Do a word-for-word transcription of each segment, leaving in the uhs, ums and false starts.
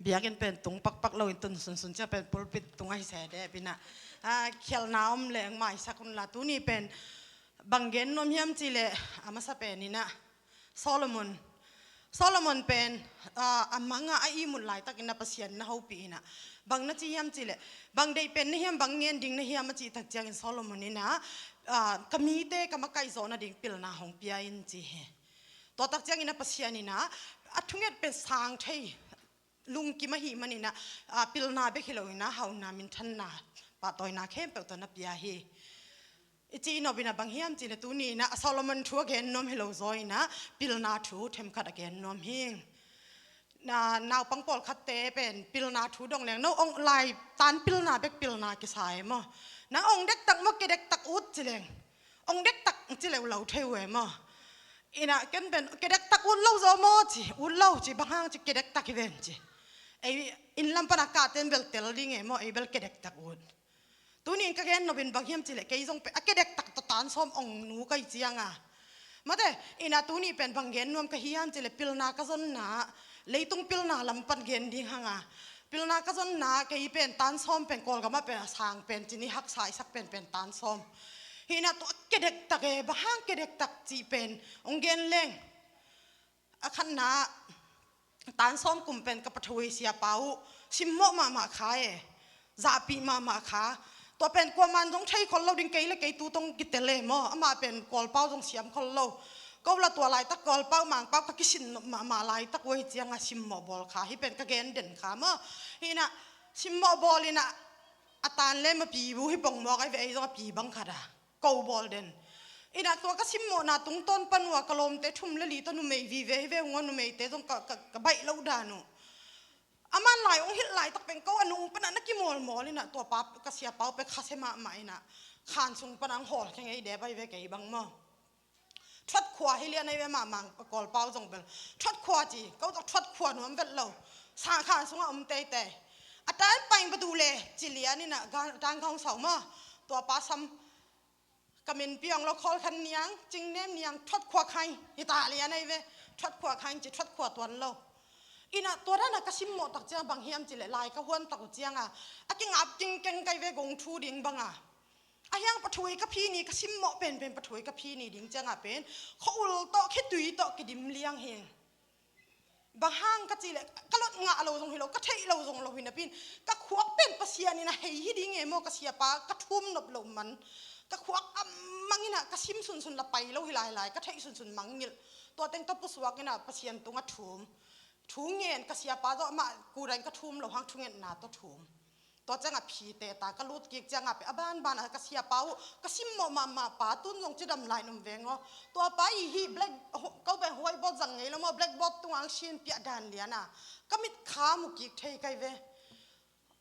biakinn pen tung pakpak lo in tun sunsun ciang pen pulpit tung ahi se deh pi inah, ah, khialhna om leh maisak un la. Tuni pen bang gen nuam hiam cih leh a masa pen inah Solomon, Solomon pen, ah, a manga a ihmut laitakin a Pasian na hopih inah, bang na ci hiam cih leh, bang deih pen na hiam, bang ngen ding na hiam a cih tak ciangin Solomon inah, ah, ka mite ka makaih zawh nading pilna hong pia in ci hi. Tua tak ciangin a Pasian inah a thunget pen sang thei, lungkim ahih man inah, ah, pilna bek hi lo inah hauna, minthanna, pahtawina khempeuh tawh na pia hi. I cih nop inah bang hiam cih leh tuni inah a Solomon thu a gen nuam hi lo zaw inah pilna thu themkhat a gen nuam hi. Na, naupang pawlkhatte pen pilna thu dong leng, no ong lai tan pilna bek pilna kisa e maw? Nang ong dektak maw, ke dektak ut ci leng, ong dektak ci leh uh lo thei uh e maw? Inah ken pen ke dektak ut lo zaw maw ci, ut lo ci, bang hang ci, ke dektak hi ven ci. Ei inn lam pana kahten bel tel ding e maw, ei bel ke dektak ut. Tuni in ka gen nop in bang hiam cih leh kei zong pen a ke dektak tawh tan sawm ong nu ka hih cianga, mate, inah tuni pen bang gen nuam ka hiam cih leh pilna ka zonna, leitung pilna lam pan gen ding hanga, pilna ka zonna kei pen tan sawm pen Kawlgam ah pen a sang pen ci ni, haksa i sak pen pen tan sawm. Hi inah tua ke dektak e, bang hang ke dektak cih pen ong gen leng, a khatna, tan sawm kum pen ka pathuai siapa uh simmawh mahmah kha e, zahpih mahmah kha. Tua pen kuaman zong thei khol lo ding, kei le kei tu tawh kitel e maw, amah pen Kawlpau zong siam khol lo. Ko la tua laitak Kawlpau Mangpau ka kisin nop mahmah laitak uh ahi cianga simmawh bawl kha, hih pen ka gen den kha maw? Hi inah simmawh bawl inah a tan le mapi bu hi pongmawk ahi ve, ei zong a pi bang khat a ko bawl den. Inah tua ka simmawhna tungtawn pan uh a ka lawmte thum le li tawh numei vive hi ve ung aw, numeite zong ka, ka, ka baih loh dan uh. Aman lai ong hilh laitak pen ko a nung panah na kimawlmawl inah tua pa, ka siapa uh pen khasia mahmah inah khan sung panah ong hawl khia ngei dep ahi ve, kei bang maw. Thuat khua hi lian ahi ve, mahmah Kawlpau zong bel thuat khua ci, ko tawh thuat khua nuam vet lo. Sang khan sungah om teitei. A tan paing badu le ci lian inah gan, a tan khawng sau maw. Tua pa sam ka min piang lo, Khawl Khan Niang, Cing Nem Niang, thuat khua khaing hi ta lian ahi ve. Thuat khua khaing ci, thuat khua tuan lo. Inah tua dana ka simmawh tak ciang bang hiam cih leh lai ka huan tak uh cianga a kingap kingkeng kai ve, gong thu ding banga. A hiang pathuai ka phi ni, ka simmawh penpen pathuai ka phi ni ding cianga pen khuaul tawh khitui tawh kidim liang hi. Bang hang ka cih leh ka lot ngah lo zong hi lo, ka theih lo zong lo hi napi in ka khuak pen Pasian in a hei hi ding e maw, ka siapa ka thum nop loh man. Ka khuak a mang inah ka sim sunsun la pai lo hi lailai, ka theih sunsun mangngilh. Tua teng tawh pusuak inah Pasian tungah thum. Thu ngen, ka siapa zawh mah kudain ka thum lo hang thungetna tawh thum. Tua ciangah phite ta ka lut kik ciangah pen a banban a ka siapa uh ka simmawh mahmah pa tun zong cidam lai in om veng aw. Tua pa i hih black, ko pen whiteboard zang ngei lo maw, blackboard tungah ang sin piah dan liana ka mit kha mu kik thei kai ve.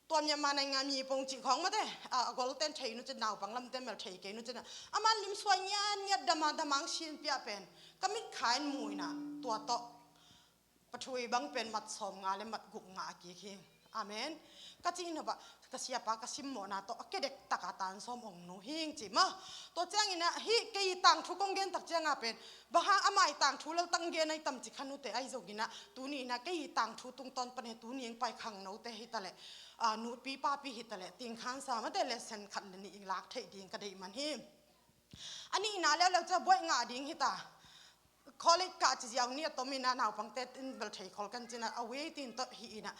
Tua Myanmar nainga mi pong cih khawng mate, a, a golten thei nu cin, naupang lamten mel thei kei nu cin a, aman limsuai ngiat ngiat dama dama ang sin piah pen ka mit kha in mu inah tua tawh pathuai bang pen mat sawm nga le mat guk nga a kik hi. Amen. Ka cih nop ah ka siapa ka simmawhna tawh a kedek taka tan sawm ong nu hing ci maw. Tua ciangin ah hih kei tangthu kong gen tak ciangah pen bang hang amah i tangthu laltang gen ai tam ci kha nute, ahi zongin ah tuni in ah kei tangthu tungtawn pan he tuni eng pai khangnote hi taleh, ah, nupi papi hi taleh, tingkhansa mate lesson khat le nih ing lak theih ding ka deih man hi. A nihna leuleu ciah buaih ngah ding hi ta. College kah ci ziau ni a tom in ah naupangte in bel thei khol kan cin ah a waiting tawh hi in ah.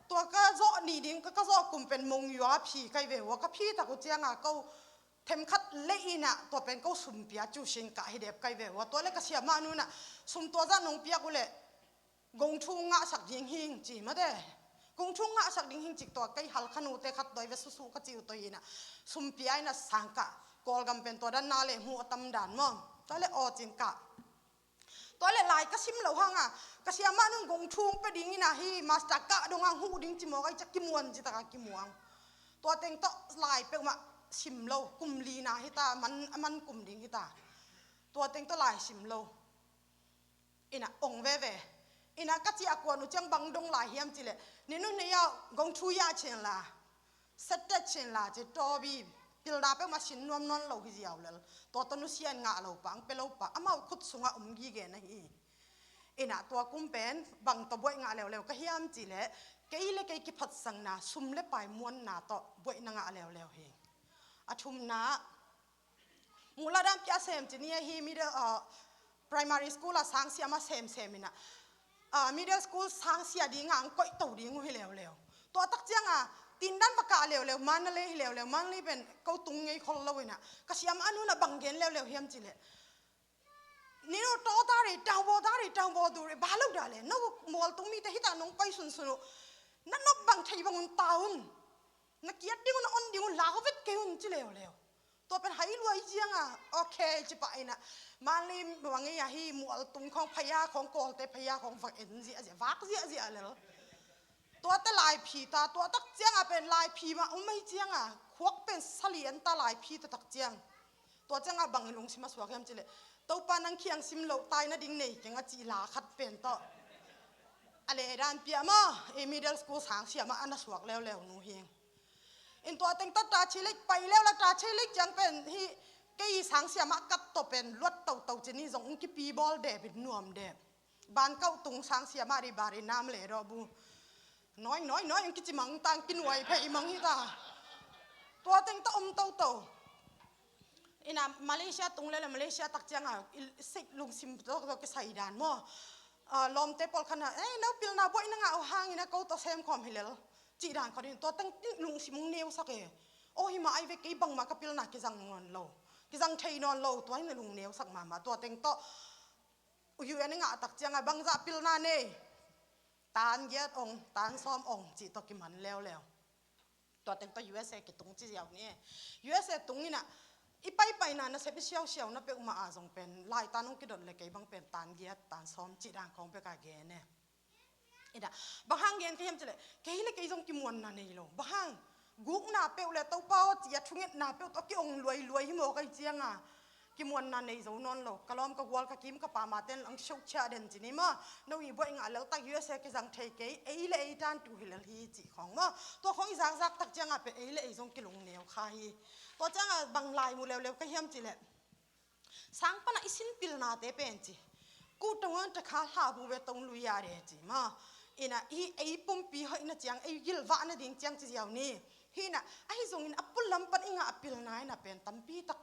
Tua ka zawh ni ding, ka, ka zawh kum pen mong yua phi kai ve hua, ka phi tak uh ciangah ko themkhat leh in ah tua pen ko sumpia cu sin kah hi dep kai ve hua. Tua le ka siamah nu in ah sum tua zah nong piak uh leh gong thu ngahsak ding hing ci mate. Gong thu ngahsak ding hing cik tua kei hal kha nute khat dawi ve susu ka ci uh tua hi in ah sumpia in ah sang kah. Kawlgam pen tua dan na le hmuh a tam dan maw. Tua le aw cin kah. Tua le lai ka sim lo hang a ka siamah nun gong thu pe ding in ah hi master kah dong ang huh ding ci mawk ai ciah kimuan ci taka kimuang. Tua teng tawh lai peuhmah sim lo, kum li na hi ta, man, a man kum ding hi ta. Tua teng tawh lai sim lo. In ah ong veve. In ah ka ci a kuan uh ciang bang dong lai hiam ci leh, ni nu nei ah gong thu yah chin la, set tet chin la ci tawbi, pilna peuhmah sin nuam nawn lo hi ziau lel. Tua tawh nusian ngah lo pa, ang pe lo pa, amau khut sungah om gige na hi. In ah tua kum pen bang tawh buaih ngah leuleu ka hiam ci leh, Kei le kei kiphatsakna, sum le pai muanna tawh buaih na ngah leuleu hi. A thumna, muhla dan pia sem ci ni a hi middle, uh, primary school a sangsia ma semsem ina, uh, middle school sangsia dinga ang koih to ding uh hi leuleu. Tua tak cianga tindan va kah leuleu, Mandalay hi leuleu, Mandalay pen ko tung ngei khol lo ina, ka siam anuna bang gen leuleu hiam cileh, nino to dari tangbo dari tangbo duri balo dale no mual tung mite hita nong pai sunsun uh, na nop bang thei bang un taun, na kiat ding un, na on ding un, lau vet kei un ci leuleu. Tua pen hai luai cianga, okay ci pah ina, Mandalay bang ei ahi mual tung khong phaya khong kolte phaya khong vak en ziahziah, vak ziahziah lel. Tuate laiphi ta, tua tak cianga pen laiphi mah um ei cianga khuak pen sali an ta laiphi ta tak ciang. Tua cianga bang i lungsim a suak hiam cileh, Topa nang khiang sim loh tai nading nei keng a cih la khat pen tawh a le dan pia maw, i middle school sangsia mah a na suak leuleu nu hi. In tua teng tawh ta chilek pai leu la ta chilek ciang pen hi, kei sangsia mah kat tawh pen luat toto ci ni zong ung kipi bawl deh, bin nuam deh. Ban kauh tung sangsia mah ri bari nam le dawh bu. Noi noi noi ung kici mang tang kinuai phei mang hi ta. Tua teng tawh om toto. Ina Malaysia tung lele Malaysia tak cianga i sik lungsim tawh kisai dan maw. Ah, lawmte pawl khan a, eh, no pilna buaih na ngah uh hangin a ko tawh sem khawm hi lel. Cih dan khawdin tua teng lungsim ung neusak e. Oh, hi mah ai ve kei bangmah ka pilna kizang nawn lo. Kizang thei nawn lo, tua in a lung neusak mahmah. Tua teng tawh U N i ngah tak cianga bangzah pilna nei. Tan giat ong, tan sawm ong, cih tawh kiman leuleu. Tua teng tawh U S A kitung ci ziau ni. U S A tung ina, i paipaina na sep i siausiau na peuhmah a zong pen, lai tan ong kidot le kei bang pen, tan giat, tan sawm, cih dan kong peka gen e. Ina, bang hang gen ka hiam cileh, kei le kei zong kimuanna nei lo. Bang hang, gukna peuh le Topa aw ci a thungetna peuh tawh kiong luailuai hi maw kai cianga. Kimuanna nei zo nawn lo. Ka lawm ka gual ka kim ka pama ten ang siauh chia den ci ni maw. No i buaih ngah lel tak U S A kizang thei kei, ei le ei tan tu hi lel hi cih khong maw. Tua khong i zakzak tak cianga pe ei le ei zong kilung neu kha hi. Tua cianga bang lai mu leuleu ka hiam cileh, sang pana i sin pilnate pen ci, ku tongan takha hla bu ve tong lui a de ci maw. Ina i ei pumpi hoihna ciang, ei gilvahna ding ciang ci ziau ni. Hina ahi zongin a pulam pan i ngah a pilna ina pen tampi tak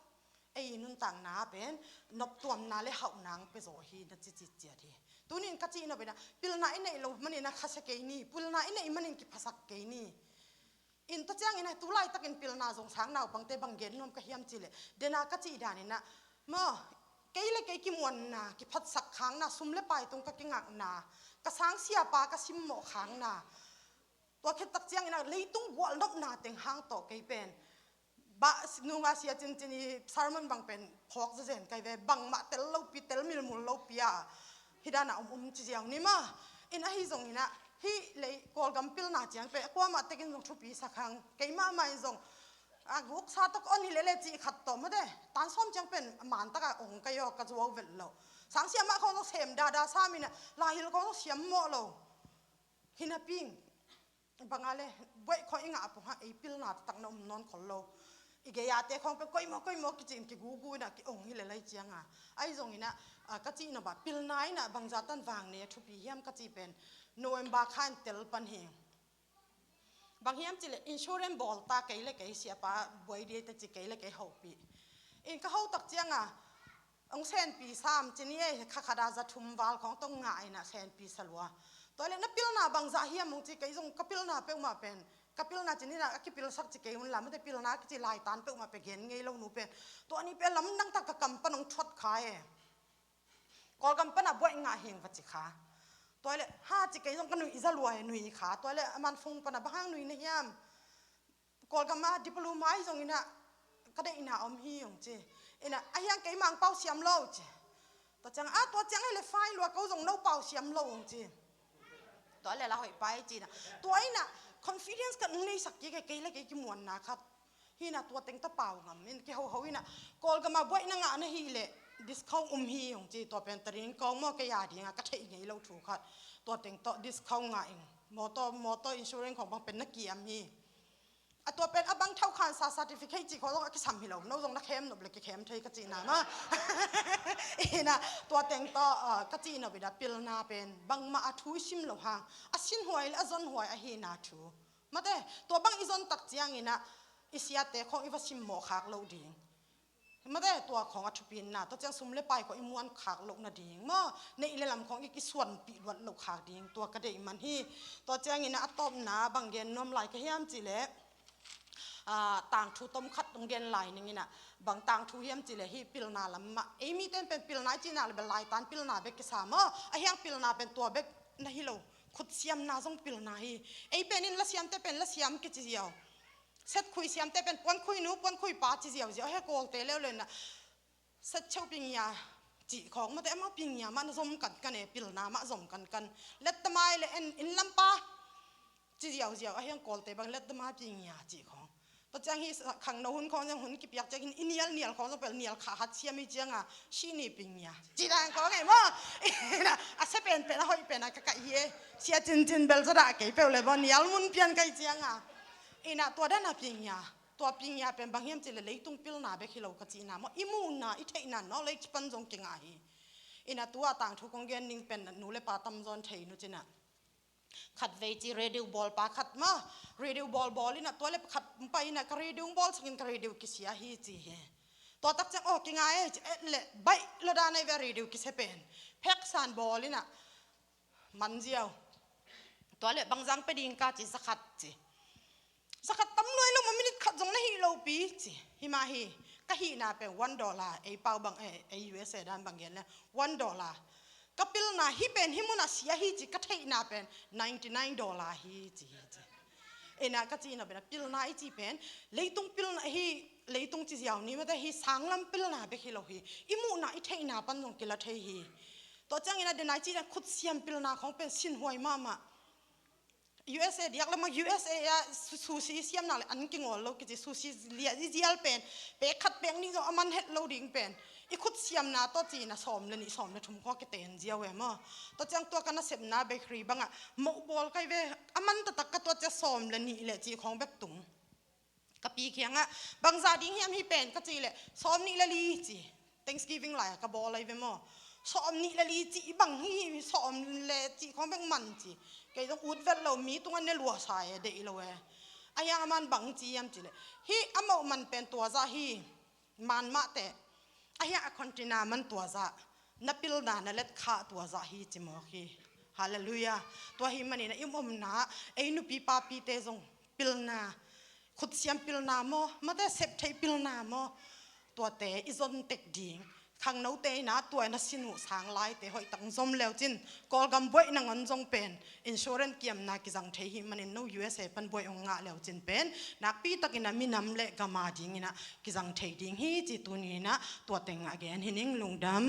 ei nuntakna pen noptuamna le hauhnang pia zaw hi na cicit ciat hi. Tunin ka cih nop ina pilna i neih lo manin a khasia kei ni, pilna i neih manin kiphasak kei ni. In tua ciangin a tu laitakin pilna zong sang naupangte bang gen nuam ka hiam cileh, dena ka cih danin a maw, kei le kei kimuanna, kiphatsak khangna, sum le pai tung ka kingakna, ka sangsiapa ka simmawh khangna, tua khit tak ciangin a leitung gualnopna teng hang tawh kei pen bah nunga sia cincin i sermon bang pen phawk zezen kai ve, bangmah tel lopi, tel milmul lopi a hi dana um um ci ziau ni maw. In ahi zongin a hih lei Kawlgam pilna ciang pen kuamah tekin zong thupi sak hang, kei mahmah in zong a guksa tawh on hi lele cih khat tawh mate, tan sawm ciang pen man taka ong kai aw ka zuau velh lo. Sangsia mah khong zong sem dada samin a lahil khong zong siam mawh lo. Hinaping banga le buaih khawng i ngah a pongha ei pilna taktak na um nawn khol lo. I gei-ate khawng pe koimaw koimaw kicin kigugu ina ki ong hi le lai cianga. Ahi zongina, a, ka cih nop a pilna ina bangzah tan vang nei a thupi hiam ka cih pen November kha in tel pan hi. Bang hiam cih le insurance bawl ta kei le kei siapa buai dei ta ci kei le kei hopih. In ka ho tak cianga Ong senpi sam ci ni ei, kha khat a za thum val khawng tawh ngah ina senpi sa lua. Tua le na pilna bangzah hiam ong ci, kei zong ka pilna peuhmah pen, ka pilna ci ni na a kipilsak ci kei un la, mate pilna kici laitan peuhmah pe gen ngei lo nu pen. Tua ni pe lamdang tak ka kam pan ong thuat kha e. Kawlgam pan a buaih ngah hing va ci kha. Tua le ha ci kei zong ka nuih za lua e, nuih kha. Tua le a man fung pan a bang hang nuih na hiam. Kawlgam a diploma ahi zongin ah ka deihna om hi ong ci. Ina a hiang keimah ang pau siam lo ci. Tua ciang a tua ciang hi le fai lua ko zong no pau siam lo ong ci. Tua le la hoih pai ci na. Tua ina confidence ka nung nei sak kik e, kei le kei kimuanna khat. Hina tua teng ta pau ngam in kihoho ina Kawlgam a buaihna ngah na hi le discount um hi ong ci. Tua pen tarin kong maw kei a dinga ka theih ngei lo thu khat. Tua teng tawh discount ngah in motor, motor insurance khong bang pen na kiam hi. Tua pen a bang thau khansa certificate cih khawng zong a kisam hi lo, no zong na khem nop le kikhem thei ka cihna mah. Ina tua teng tawh, ah, ka cih nop ina pilna pen bangmah a thu i sim lo hang a sinhuai le a zonhuai ahina thu. Mate, tua bang i zon tak ciang ina i siate khawng i va simmawh khak lo ding. Mate, tua khawng a thupina, tua ciang sum le pai khawng i muan khak loh nading maw, neih le lam khawng i, i suanpih luat loh khak ding, tua ka deih man hi. Tua ciangin a tawpna bang gen nuam lai ka hiam cih leh, ah, tangthu tom khat hong gen lai ning ina, bang tangthu hiam cih leh hih pilna lam mah. Ei mite in pen pilna i cih nak leh bel laitan pilna bek kisa maw, a hiang pilna pen tua bek na hi lo, khut siamna zong pilna hi. Ei pen in la siamte pen la siam kici ziau. Set khui siamte pen puan khui nu, puan khui pa ci ziauziau, he Kawlte leuleu na. Set cheu pingia cih khawng mate, amah pingia mah na zom kankan e, pilna mah zom kankan. Let tamai le en in lampa ci ziauziau, a hiang Kawlte bang let tamai pingia cih khawng. Tua ciang hi khangno hun khawng ciang hun kipiak ciang hin i nial nial khawng zong pel nial kha hat siam hi cianga, sini pingia ci dan khawng e maw. Ina a sia penpen a hoih pen a ka kaih hi e. Sia cincin bel zadah kei peuh le maw, nial mun pian kaih cianga. Ina tua dan a pingia. Tua pingia pen bang hiam cih leh leitung pilna bek hi lo ka cihna maw, i muhna i theihna knowledge pan zong kingah hi. Ina tua tangthu kong gen ning pen nu le pa tamzaw in thei nu cina. Khatvei ci radio bawl pa khat maw, radio bawl bawl ina tua le khat pai ina ka radio bawl sangin ka radio kisia hi ci hi. Tua tak ciang aw kingai e ci, eh, le baih lo dan ai ve radio kisia pen. Phek san bawl ina man ziau. Tua le bangzang pe ding ka ci, zakhat ci. Zakhat tam luai lo maw, minute khat zong na hih lo pi ci. Hi mah hi, ka hihna pen one dollar, ei pau bang, eh, ei U S A dan bang gen le one dollar. Ka pilna hi pen hi munah sia hi ci, ka theihna pen ninety nine dollar hi ci hi ci. Ina ka cihna pen a pilna i cih pen leitung pilna hi, leitung ci ziau ni mate hi, sanglam pilna bek hi lo hi. I muhna i theihna pan zong kila thei hi. Tua ciangin a denai cih dan khut siam pilna khawng pen sinhuai mahmah. U S A diak lamah U S A ah su-, sushi siamna le an kingawl lo kici, sushi liah i zial pen, pek khat pek nih zong a man het lo ding pen. I khut siamna tawh cina sawm le nih sawm le thum khawng kiten ziau e maw. Tua ciang tua ka nasepna bakery bangah moh bawl kai ve, a man taktak ka tua cia sawm le nih le cih khawng bek tung. Ka pi kiangah, bangzah ding hiam hi pen ka cih leh, sawm nih le li ci. Thanksgiving lai-ah ka bawl lai ve maw. Sawm nih le li ci bang hi, sawm le ci khawng bek man ci. Kei zong ut vet lo, mi tungah ne luasa e, deih lo e. A hiang a man bang ci hiam cih leh, hi a moh man pen tua zah hi, man mah teh. A hiang a container man tua zah, na pilna na let khah tua zah hi ci mawk hi. Halleluiah. Tua hi manin a i omna, ei nupi papite zong pilna, khut siam pilna maw, mate sep theih pilna maw, tuate i zon tek ding. Khangnote ina tua ina sin uh sang laite hoih tak zom leu cin, Kawlgam buaih nangawn zong pen insurance kiamna kizang thei hi manin no U S A pan buaih hong ngah leu cin pen nakpi takin a minam le gama dingin a kizang thei ding hi ci tuni ina tua teng a gen hi ning, lungdam.